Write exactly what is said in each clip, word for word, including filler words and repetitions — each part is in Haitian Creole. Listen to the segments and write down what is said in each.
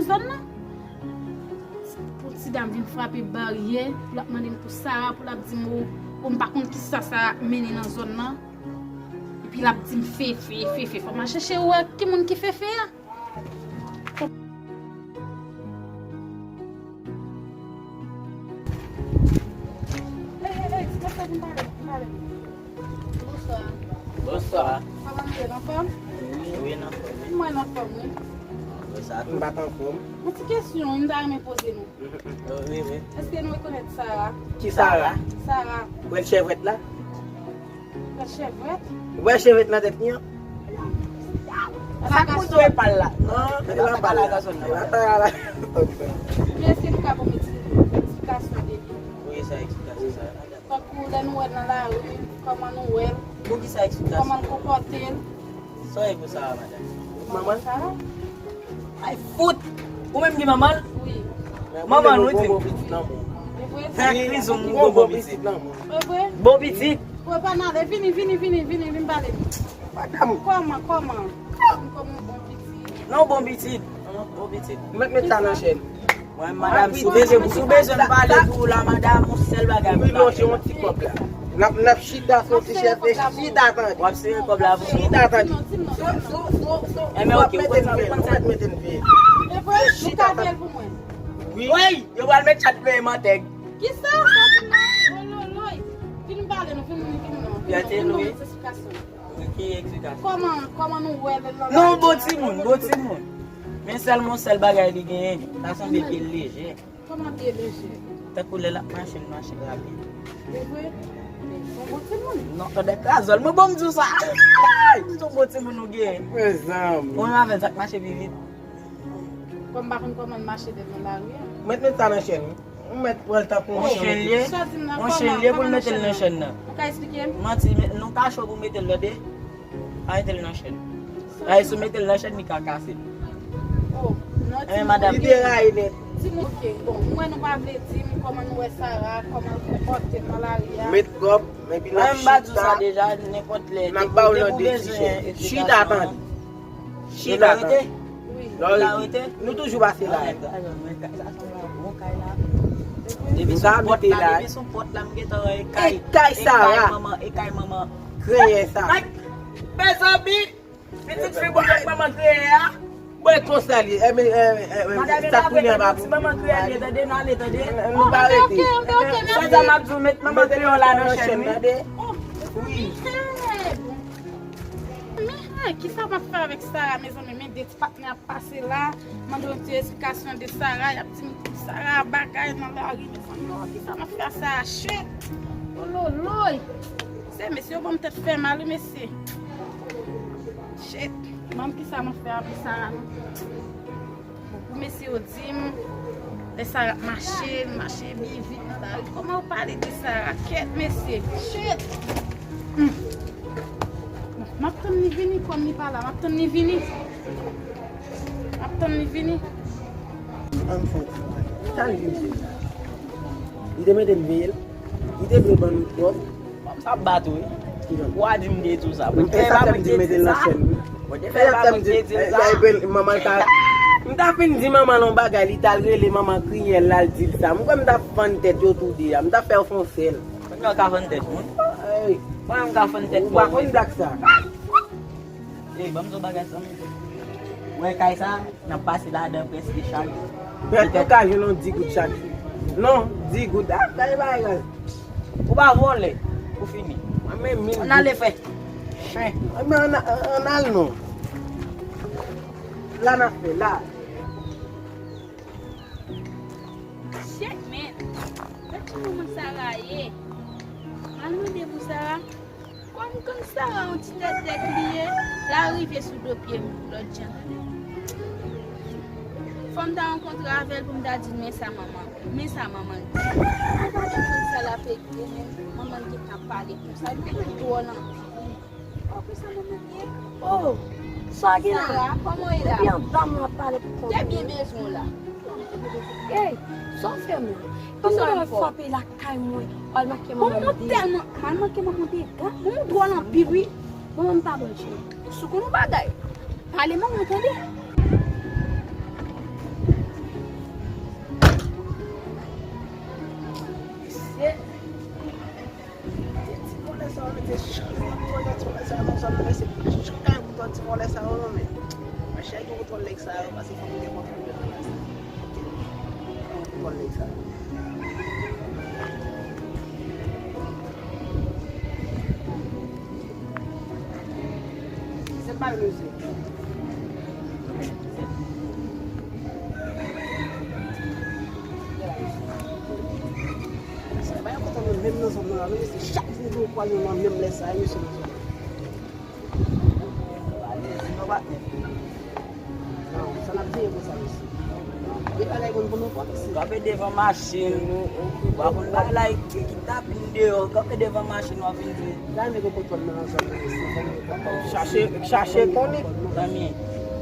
zòn nan. Pou ti dam vin frape baryè, pou l ap mande m pou Sara, pou l ap di m, o, o, m pa konn kisa Sara ap mennen nan zòn nan. Epi l ap di m fefe, fefe. Fò m al chèche wè ki moun ki fefe a. Ey, ey, ey, ti mesye, vin pale, vin pale. Bonswa. Bonswa. Kòman nou ye, n anfòm? Wi, wi, n anfòm, wi. Mwen, n anfòm, wi. Bonswa. M pa t anfòm. Yon ti kesyon, wi, m ta renmen poze nou. Wi, wi. Èske nou rekonèt Sara? Ki Sara? Sara. Wè chèvwèt la? Wè chèvwèt? Wè chèvwèt nan tèt li an? Sa k kouto e pal la? Non, e pa pal la. Atè a la. Men èske nou ka ban m eksplikasyon de li? Wi, sa eksplikasyon sa. Tankou lè nou wè l nan lari, kòman nou wè l, pou ki sa eksplikasyon? Kòman l konpòte l. Sa e pou sa, madanm. Manman? Sa? Ay, fout! Ou menm ki manman l? Wi. Manman l, wi, di m. E vre? Fè kriz ou m gwo bon pitit. E vre? Bon pitit. Ou pa n ale, vini, vini, vini, vini, vin pale. Madanm. Kòman, kòman? Kòman bon pitit? Non, bon pitit. Bon pitit. Mèt met sa nan chèn. Mwen, madanm, si w bezwen, si w bezwen m pale pou ou la, madanm, yon sèl bagay m pale. Wi, lonje yon ti kòb la. N ap, n ap chita sou ti chèf e chita tande. W ap sere kòb la pou mwen. Chita tande. Enben, oke, ou konn sa, ou konn sa. Chita tande. Wi, yo pral met chat peye mantèg. Kisa? Sa vin nan wololoy. Vin pale nou, vin, vin non. Vin non, vin ban m eksplikasyon. Ki eksplikasyon? Kòman, kòman nou wè l nan... Non, bon timoun, bon timoun. Men sèlman yon sèl bagay li genyen. Sa sanble pye l lejè. Kòman pye l lejè? Tankou lè l ap mache, l mache rapid. Se vre? Bon, bon timoun. Non, tande krazòl. Mwen, bon, m di w sa. M di w bon timoun ou genyen. Mezanmi. Ou menm avè l, sa k mache pi vit. Bon, m pa konn kòman l mache devan lari a. Mèt met sa nan chèn, wi. Ou mèt pran l tankou yon chen. Yon chen l ye, yon chen l ye pou l mete l nan chèn nan. Ou ka eksplike m? Manti, nou ka cho pou mete l, tande. Pa mete l nan chèn. Ay, si w mete l nan chèn, li ka kase. Oh, non, ti madanm. Li deraye nèt. Ti moun, ok, bon, mwen nou pa vle di m kòman nou wè Sara, kòman l konpòte l nan lari a. Met kòb, epi n ap chita. Mwen m pa di w sa deja, nenpòt lè, depi w bezwen eksplikasyon. Chita tande. Chita tande. Wi. Lè w rete, nou toujou pase la. Depi sou pòt la, depi sou pòt la, m gentan wè e kay, e kay manman, e kay manman. Kreyè sa. Mezanmi, pitit fi bout ak manman kreyè a. Mwen konsa li, e, men, e, e, e, madanm, sa kounye a pa pou manman kreyè li, tande, n ale, tande. Nou pa rete. Ok, ok, ok, ok, mèsi. Sèlman m ap di w, met manman kreyè la nan chèn, wi. Wi. Men, kisa m ap fè avèk Sara, mezanmi? Men de ti patnè ap pase la, mande yon ti eksplikasyon de Sara, y ap di m Sara bagay nan lari, mezanmi, oh, kisa m ap fè a Sara, shit. Ololoy. Se mesye yo ban m tèt fè mal, wi, mesye. Shit. Ban m kisa m ap fè avèk Sara, non. Pou mesye yo di m, lè Sara ap mache, l mache byen vit nan lari. Kòman yo pale de Sara? Kèt, mesye. Shit! Hmm. M ap tann li vini, kòm li pa la, m ap tann li vini. M ap tann li vini. Ann fè yon ti pale. Sa l vin fè la? Li te mete n veye l. Li te dwe ban nou kòb. Sa bat ou, wi. Ou a di m de tou sa. Mwen te fè mwen te di sa. Mwen te fè mwen te di sa. Manman ta, m ta fin di manman l yon bagay, li t al rele manman kriyèl la, l di l sa. Mwen kwè m ta fann tèt yo tou de a. M ta fè yo fè yon sèl. Mwen ka fann tèt moun. Mwen ka fann tèt moun. Ou pa konn blag sa. Ey, ban m di w bagay sa, men. Ou wè kay sa, n ap pase ladan prèske chak jou. Pèt ou ka jwenn yon di goud chak jou. Non, di goud. Ah, gade bagay la. Ou pa vòlè, ou fini. Ann ale, frè. Chen. Ann, ann, ann al non. La n ap fè, la. Shit, man. Gad ki manman Sara ye. Al mande pou Sara. Kòm konn Sara yon ti tètèt li ye, l a rive sou do pye m lòt jan, tande. Fò m ta rankontre avè l pou m ta di l, men sa manman, men sa manman l di. Ou pa konn sa l ap ekreye, men manman l gentan pale konsa, li te pi dwòl anpil. Oh, konsa manman l ye? Oh, sa gen la? Sara, kòman w ye la? Depi anba m w ap pale pou kont ou. Te byen bezwen w la. Ey, sa w fè m la? Kòm sa w frape la? Kay mwen, w al make manman m de. Manman tèlman, manman ke manman dega. Manman dwòl anpil, wi. Manman m pa bon chen. Sou konn yon bagay. Pale manman, tande. Kòlèg sa yo, paske fòk nou gen kontwòl de bagay sa. Kòlèg sa yo. Se pa yon mesye. Sa pa yon kote menm nan zòn nan la, non, mesye, chak jou nou kwaze nan menm lè sa, mesye, nan zòn nan. Kanpe devan machin, w ap vin bay like ki, ki tapin deyò, kanpe devan machin, w ap vin di. Chache, chache konnen. Zanmi.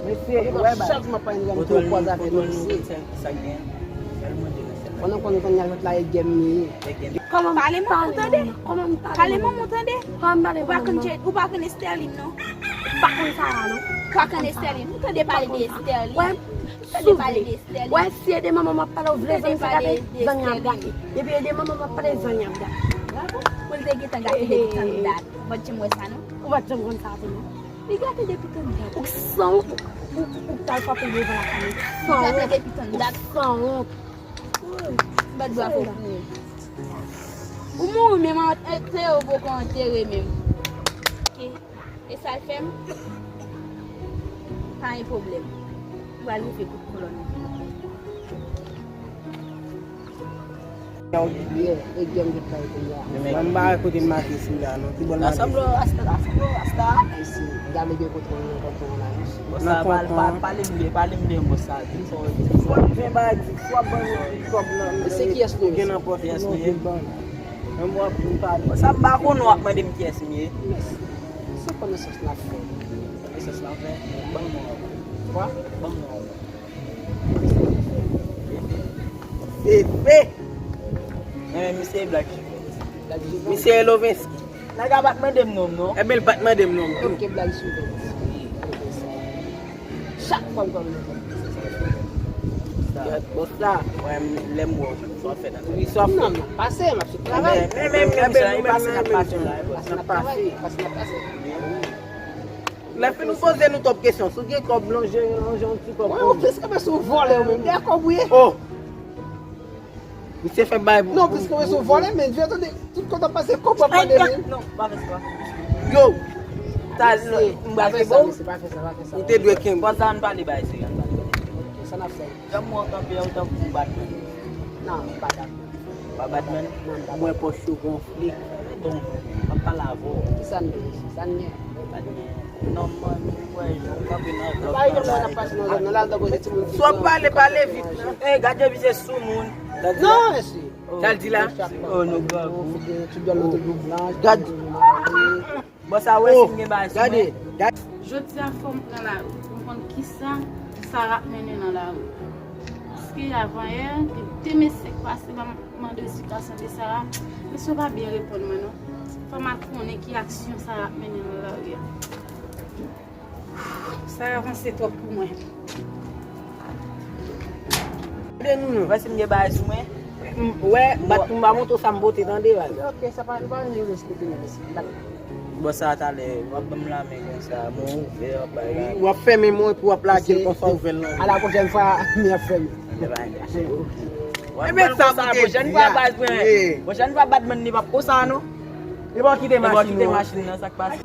Mesye, ou wè bagay. Kontwòl nou, kontwòl nou, sa, sa gen. Fè l manje nan sèl. Pandan konnen konnen lòt la e gèm li ye. Kòman m pale manman w tande? Kòman m pale manman w tande? Kòman m pale manman w? Ou pa konn Estèlin non. Ou pa konn Sara non. Ou pa konn Estèlin. Ou tande pale de Estèlin. Ou tande pale de Estèlin. Wè si e de manman m ap pale ou vle zanmi sa gate. Zanmi ap gate. Depi e de manman m ap pale zanmi ap gate. Pou l te gentan gate depi tann dat. Ou pa t janm wè sa non. Ou pa t janm konn sa tou non. Li gate depi tann dat. Ou sanwont, ou, ou, ou, ou t al frape devan lakay li. Li gate depi tann dat. Ou sanwont. Bat bravo pou ou. Ou mouri menm an, e, se yo poko antere menm. Ok. E sa l fè m? Pa gen pwoblèm. M pral rive kout kolòn. Mwen pa wè kote l make sila non. Ki bò l make sila? Isi, gade gen kontwòl nan kanton an la, isi. Nan kanton an. Pale m de, pale m de yon bò sa. Di m sa w di. Fò w gen bagay, di, fò w ban nou ti kòb nan. Se kiyès nou ye? Gen nan pòch nou, nou vin ban nou. Menm w ap vin pale. Sa m pa konnen w ap mande m kiyès m ye. Se konesans n ap fè. Konesans n ap fè. Ban m non. Kwa? Ban m non. Fefe. Mwen menm, misye e Black Juvens. Misye e Lovenski. Nèg la pa t mande m non m non. Ebyen, l pa t mande m non m tou. Ok, Black Juvens. Chak fwa m konn mete. Bòs la. Mwen, lè m wè w, sa w fè nan. Wi, sa w fè. Non, m ap pase, m ap sot travay. Men, men, men, men, men, men, men, men, pase, n ap pase la, bòs. N ap pase. Pase, n ap pase. Lè fin nou poze nou twòp kesyon, si w gen kòb, lonje, lonje yon ti kòb pou mwen. Ou plis ke mwen se yon vòlè ou menm, dèyè kòb ou ye. Oh! Misye fè bay pou. Non, plis ke mwen se yon vòlè, men, Dye tande, tout kote w pase kòb w ap mande men. Non, pa fè sa. Yo! Sa, non, m pral kenbe w. Pa fè sa, mesye, pa fè sa, pa fè sa. Ou te dwe kenbe. Pòz la, ann pale bay serye, ann pale bay serye. Ok, sa n ap fè? Jan m wè w kanpe a, ou tankou w bat mwen. Non, m pa bat. Pa bat mwen. Mwen pòch yo gonfle. Bon, m ap pale avè w. Kisa n gen? Kisa n gen? Pa t gen. Non, mwen, mwen, mwen, mwen kanpe nan lòt nan la. Swa pale, pale vit. Eh, gade misye sou moun. Non, mesye. Sa l di la? Oh, nou grangou. Gad. Bon, sa wè si m gen bagay sou mwen. Gade, gade. Jodi a fò m pran lari pou m konn kisa Sara ap mennen nan lari. Paske avanyè, gen de mesye k pase ban m mande esplitasyon de Sara. Mesye yo pa byen reponn mwen non. Fò m al konnen ki aksyon Sara ap mennen nan lari a. Sara avanse twòp pou mwen. Gade nou non. Wè si m gen bagay sou mwen. M, wè, bat pou m pa montre w sa m pote tande, baz. Ok, sa pa, nou pa vin respekte nou, mesye. Bat. Bon, sa talè, w ap ban m lamen konsa, mwen ouvè, w ap bay lamen. W ap fèmen mwen epi w ap lage l konsa ouvè l nan. A la pwochèn fwa, mi ap fèmen. Ebyen, sa pwochèn fwa, baz, mwen. Pwochèn fwa, Batman li p ap konsa, non. Li p ap kite machin nan, sa k pase?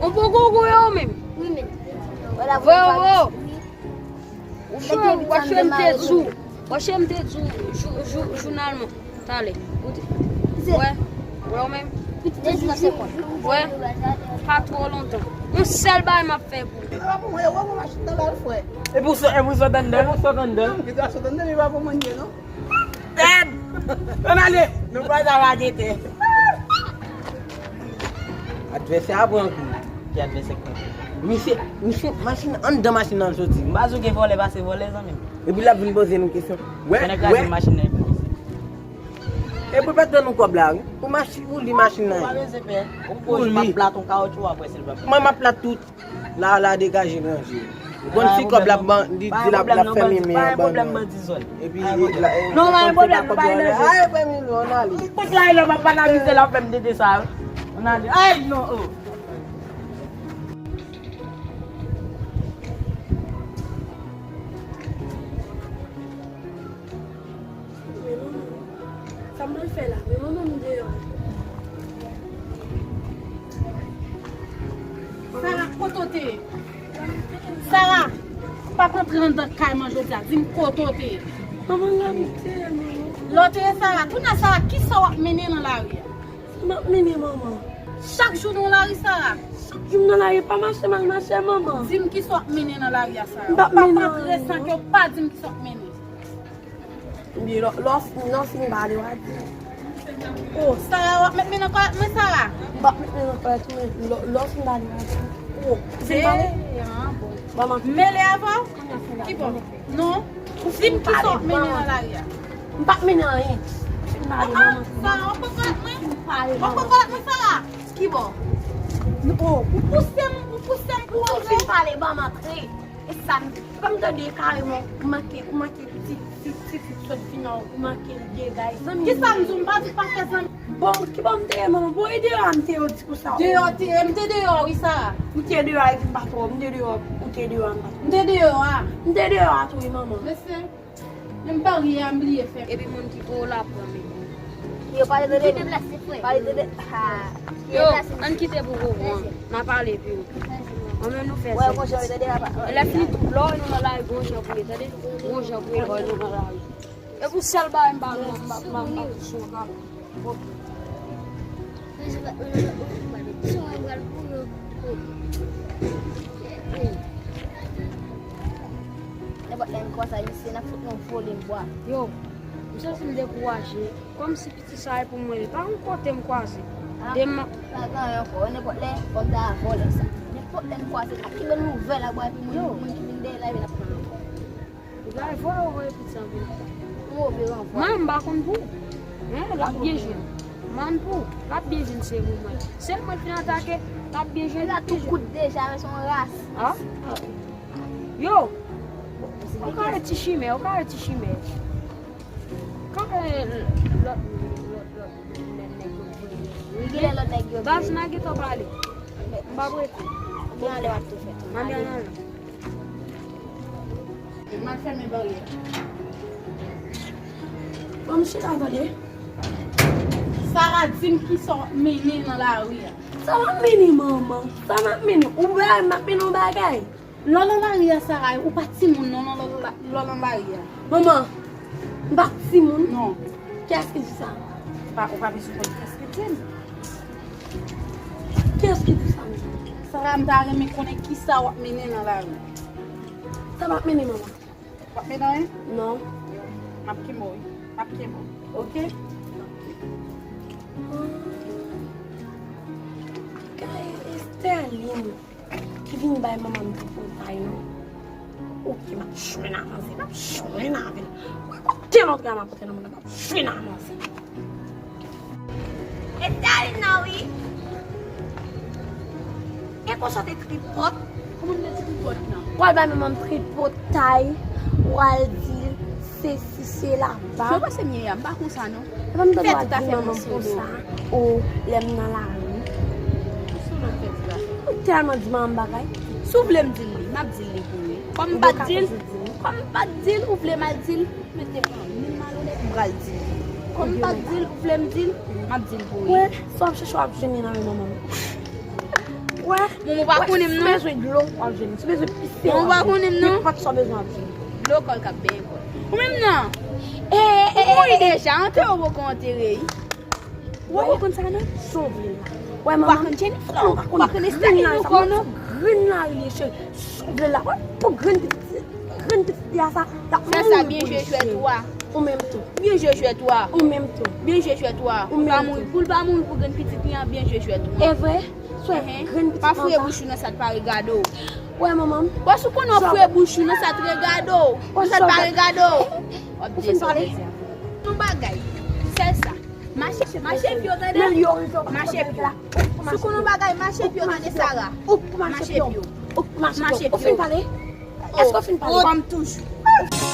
On poko goye ou menm. Wi, men. Vre, vre. Ou cho, w ap cho m te di w. W ap cho m te di w jou, jou, jounalman. Talè. Ou te, wè. Wè ou menm. Wè. Pa twò lontan. Yon sèl bagay m ap fè pou ou. Epi w sot anndan. Epi w sot anndan. Epi w sot anndan, li pa pou manje, non. Tèt! Ann ale! Nou pa ta lage tè. Advèsè a pran kou. Ki advèsè k pran kou? Misye, misye, machin, anndan machin nan l soti. M pa di w gen vòlè pase vòlè, zanmi m. Epi l ap vin poze nou kesyon. Wè, wè. Fè n kraze machin nan epi misye. Epi w pèdi nan nou kòb la, wi. Pou machin, pou li machin nan. Ou pa bezwen pè. Ou poze m ap plat yon kawotchou apre si l pa pran. Mwen m ap plat tout. La, la, degaje ranje. Gon ti kòb l ap ban, li di l ap, l ap fè mimi an ban nou. Epi, la, e, non, pa gen pwoblèm, nou pa gen pwoblèm. Ay, fè mimi, ann ale. Kòk la, e lè m ap analize, l ap fè m tete sa. Ann ale. Ay, non, oh. Men manman, sa m pral fè la? Men manman, m deyò. Sara, kote w te ye? Sara, pa p antre anndan kay mwen jodi a. Di m kote w te ye. Manman, la m te ye, manman. Lè w te ye, Sara, kounye a, Sara, kisa w ap mennen nan lari a? Sa m ap mennen, manman? Chak jou nan lari, Sara. Chak jou m nan lari, pa mache m al mache, manman. Di m kisa w ap mennen nan lari a, Sara. M p ap mennen anyen. Ou p ap antre san ke w pa di m kisa w ap mennen. Ebyen, lè, lè w fin, lè w fin pale, w a di. Oh, Sara, w ap met men nan kòlèt mwen, Sara? M p ap met men nan kòlèt ou, men lè, lè w fin pale, w a di. Oh, fin pale? Deyan, bon. Ban m antre. Mele avè w? Kibò? Non. Ou fin pale, ban m antre. Di m kisa w ap mennen nan lari a. M p ap mennen anyen. Fin pale, ban m antre. Sara, w ap pran kòlèt mwen? Fin pale, ban m antre. W ap pran kòlèt mwen, Sara? Kibò? Oh, ou pouse m, ou pouse m pou w antre. Fin pale, ban m antre. E sa m, e pa m tande kareman, ou manke, ou manke ti, ti, ti fi sot vin an, ou manke l degay. Zanmi. Kisa m di w, m pa di w pa fè zanmi? Bon, kibò m te ye, manman? Bon, e deyò a m te ye, ou di konsa. Deyò te ye, m te deyò, wi, Sara. Ou te deyò a, epi m pa twò, m te deyò, ou te deyò a, m pa twò. M te deyò a. M te deyò a tou, wi, manman. Mesye. Men m pa ri a, m bliye fè. Epi moun ki pou w la pran men. Yo, pale de, pale de, ha. Yo, ann kite pou kouran. N a pale pi wo. Ann men nou fè sa. Lè fini tout lò nou nan lari gon jan pou ye, tande? Gon jan pou ye lò nou nan lari. E pou sèl bagay m pa, m pa, m pa, m pa touche w ankò. Nenpòt lè m kwaze misye, n ap fout nou vole bwa. Yo, m santi m dekouraje. Kòmsi piti sa e pou mwen li. Pa yon kote m kwaze. Ah, de m pa gen anyen ankò. Nenpòt lè, fò m ta vòlè sa. Nenpòt lè m kwaze, n ap kenbe nouvèl a bwa, epi moun, moun ki vin dèyè la, epi n ap pran l ankò. Ou gade vòlè, ou voye piti an vin. Ou move ranvwa. Manman, m pa konn pou ou. Hen, l ap byen jwenn. Manman, pou ou, l ap byen jwenn, se pou mwen. Sèl mwen fin atake, l ap byen jwenn. Li la tou kout deja, men se yon ras. Ah? Yo! Ou ka wè ti chimè, ou ka wè ti chimè. Kanpe lòt, lòt, lòt, lòt nèg yo vini. Wi, gen lè lòt nèg yo vini. Baz, m a gentan pale. M p ap rete. Gen anlè w ap tou fè tou. M a gen anlè. M ap fèmen baryè. Bon, m chita tande. Sara, di m kisa w ap mennen nan lari a. Sa m ap mennen, manman? Sa m ap mennen? Ou wè m ap mennen yon bagay? Lè w nan lari a, Sara, ou pa timoun non, lè w nan lari a. Manman, m pa timoun? Non. Kiyès ki di sa? Pa, ou pa bezwen konn kiyès ki di l. Kiyès ki di sa menm? Sara, m ta renmen konnen kisa w ap mennen nan lari. Sa m ap mennen, manman? W ap mennen anyen? Non. M ap kenbe w, wi. M ap kenbe w. Oke? Kay Estèline. Ki vin bay manman m tripotay non. Oke, m ap jwenn avanse, m ap jwenn avè l. Kote lòt granma pote nan moun nan, m ap jwenn avanse. E Darline nan wi. E konsa te tripot. Kòman te tripot nan? Pral bay manman m tripotay, pral di l sesi sela. Sa pase m ye a, m pa konsa non. Epa m tande w ap di manman m konsa, o, lè m nan lari. Ou tèlman di manman m bagay. Si w vle m di l li, m ap di l li pou ou. Kòm m pa t di l, kòm m pa t di l, ou vle m al di l, mete pran mil malonèt, m pral di l. Kòm m pa t di l, ou vle m di l, m ap di l pou ou. Wè, sa w ap chèche w ap jwenn li nan men manman m. Wè. Manman w pa konnen m non. Si w bezwen dlo, w ap jwenn li. Si w bezwen pise, w ap jwenn li. Manman w pa konnen m non. Nenpòt sa w bezwen, w ap jwenn li. Dlo kòl k ap benyen kòl. Ou menm nan. E, e, e, ou mouri deja, antere w poko antere. Ou poko konn sa non. Sa w vle la. Wè manman. Ou pa konn Jennifer, ou pa konn Estelle, ou pa konn non. Grenn lari li ye cheri. Sa w vle la. Wè pou grenn pitit, grenn pitit li a sa. Sè sa byen jwe jwèt ou a. Ou menm tou. Byen jwe jwèt ou a. Ou menm tou. Byen jwe jwèt ou a. Ou pa mouri pou l pa mouri pou grenn pitit li an, byen jwe jwèt ou a. E vre? Sè grenn pitit. Pa fouye bouch ou nan sa k pa regade w. Wè manman. Bon, si w konnen w fouye bouch ou nan sa k regade w. Nan sa k pa regade w. W ap dezole. Yon bagay. Sè sa. Mache, mache pye w tande. Mache pye w. Si w konnen yon bagay, mache pye w tande Sara. Mache pye w. Mache pye w. Ou fin pale? Èske w fin pale? Kòm toujou.